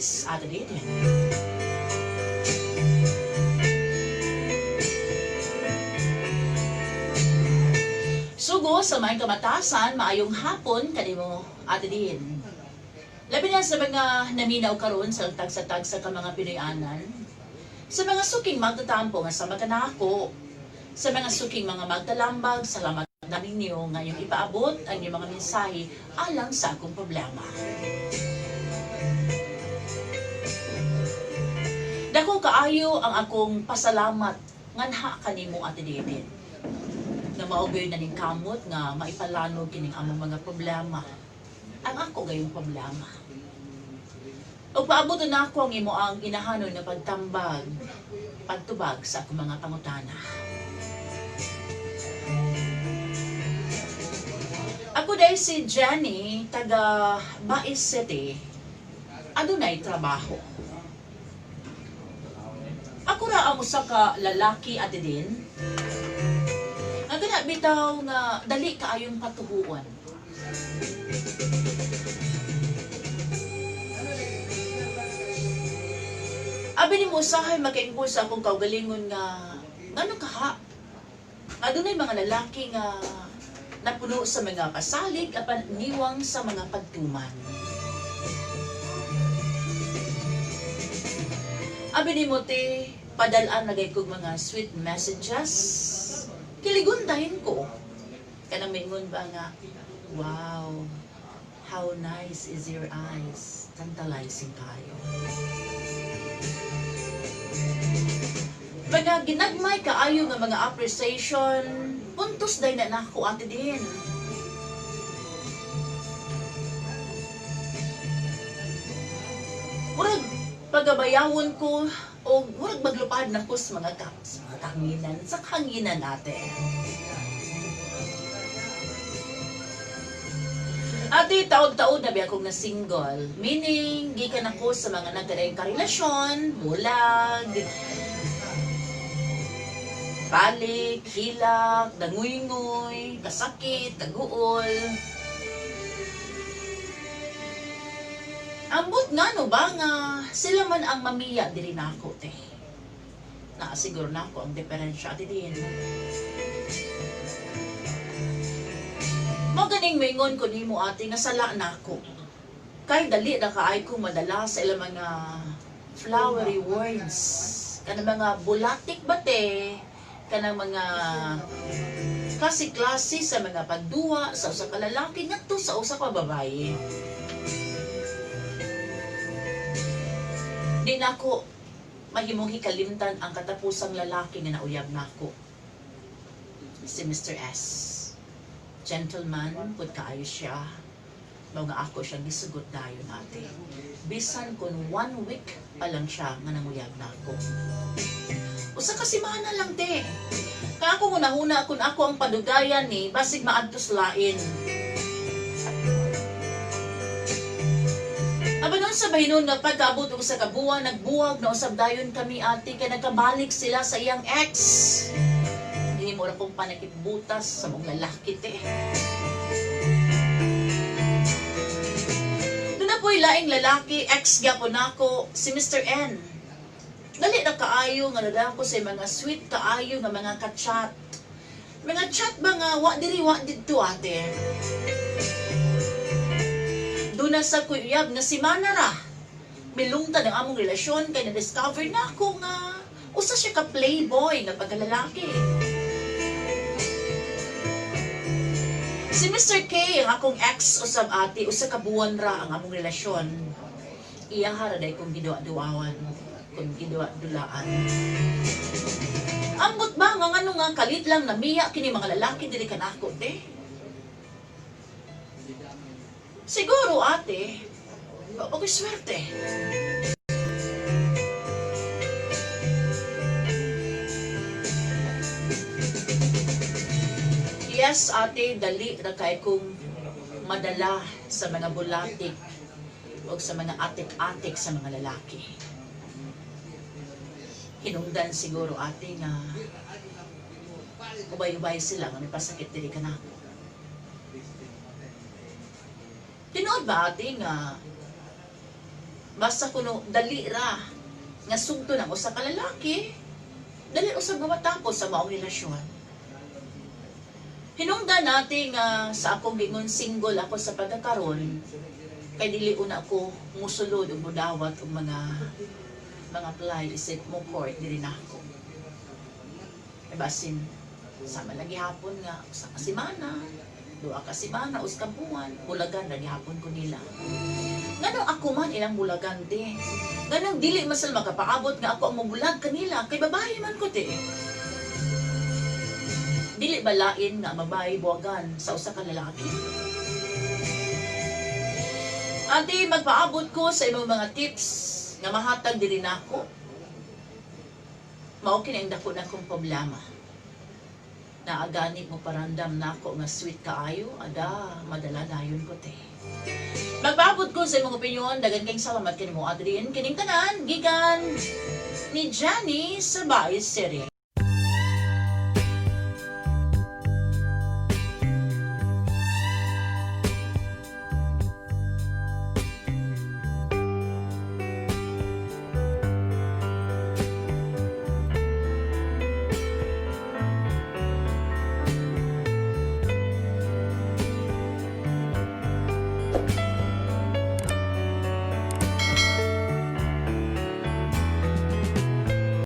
Advice, Ate Didin. Sugo sa mga kamatasan, maayong hapon kanimo, Ate Din. Labi na sa mga naminaw karon sa tagsa-tagsa ka mga Pinoyanan, sa mga suking magtatampo nga sa makanako, sa mga suking mga magtalambag, salamat na ninyo nga inyong ipaabot ang inyong mga mensahe alang sa akong problema. Dako kaayo ang akong pasalamat nganha kanimo, Ate David, nga maugay na ning kamot nga maipalanog kining among mga problema. Ang ako gayong problema. Ug paabot na ako ang imo ang inahanon nga pagtambag, pagtubag sa akong mga pangutana. Ako dahil si Jenny, taga Bais City, adunay trabaho. Ako ra ang usa ka lalaki, Ate Din. Ang kana bitaw nga dali kaayong patuhuon. Abi nimo usahay makaingkol sa akong kaugalingon nga ngano kaha? Nga dunay mga lalaki nga napuno sa mga pasalig apan niwang sa mga pagtuman. Abi nimo te, padal-an na gay kog mga sweet messages. Kiligon dahin ko. Kanang maingon ba nga, "Wow, how nice is your eyes. Tantalizing kayo." Mga ginagmay kaayo nga mga appreciation, puntos day na nako, Ate Din. Murag pagabayawon ko o murag maglupad na ko sa mga cups, mga kanginan, sa kanginan natin. Ate, taon-taon na biya akong na single. Meaning, gikan ako sa mga nagkadaing karelasyon, bulag, balik, hilak, danguy-nguy, kasakit, kaguol. Ambot nga no ba nga sila man ang mamiya diri nako te. Naasiguro na ako ang diferensya, Ate Din. Mo ganing maingon ko nimo, ate, nga sala nako. Kay dali na kaay ko madala sa ilang mga flowery words. Kanang mga bulatik ba te? Kanang mga klase-klase sa mga pagduwa sa usa ka lalaki ngadto sa usa ka babaye. Di nako mahimong hikalimtan ang katapusang lalaki nga nauyab nako. Si Mr. S. Gentleman, pud kaayo siya. Mao nga ako siyang gisugot dayon, ate. Bisan kung one week pa lang siya nga nanguyab nako. Usa ka semana lang te. Kaya ako hunahuna kung ako ang padugayan ni basig maadtos lain. Apan sa bahinon nga pagkaabot og sa kabuan, nagbuwag na usab dayon kami, ate, kay nagkabalik sila sa iyang ex. Hindi mo ra kong panakitbutas sa mong lalaki te. Doon na po'y laing lalaki, ex gyapon nako, si Mr. N. Dali na kaayo nga nadala ko sa mga sweet kaayo nga mga ka-chat. Mga chat ba nga wa diri wa didto, ate. Doon na sa kuyab nga si Manara. Milungtad ang among relasyon kay na-discover na ako nga usa siya ka playboy nga pagkalalaki. Si Mr. K, ang akong ex usab, ate, usa ka buwan ra ang among relasyon. Iya ra day kong giduwa-duwawan, kung giduwa-dulaan. Ambot ba nga ngano nga kalit lang namiya kini mga lalaki diri kanako te? Siguro, ate, wa pa ko'y swerte. Yes, ate, dali ra kay kong madala sa mga bulatik o sa mga atik-atik sa mga lalaki. Hinungdan siguro, ate, nga ubay-ubay sila nga may pasakit diri kanako. Tinuod ba, ate, nga Basta kuno dali ra nga sugto ng usa ka lalaki, dali usab nga matapos sa maong relasyon. Hinungdan natin nga sa akong gingon single ako sa pagkakaron kay dili una ako musulod ug mudawat og mga apply isip mo court diri nako. Kay basin sama lagi hapon nga usa ka semana, 2 ka semana, 1 ka buwan, bulagan ra gihapon ko nila. Nganong ako man ilang bulagan, te? Nganong dili man sila makapaabot nga ako ang mabulag kanila kay babae man ko, te? Dili ba lain nga babae buwagan sa usa ka lalaki? Ate, magpaabot ko sa imong mga tips nga mahatag diri nako. Mao kini ang dako na kong problema. Naagani mo parandam nako nga sweet kaayo, ada madala dayon ko, te. Magpaabot ko sa imong opinyon, daghan kayong salamat kanimo Adrian kining tanan gikan ni Johnny sa Bais City.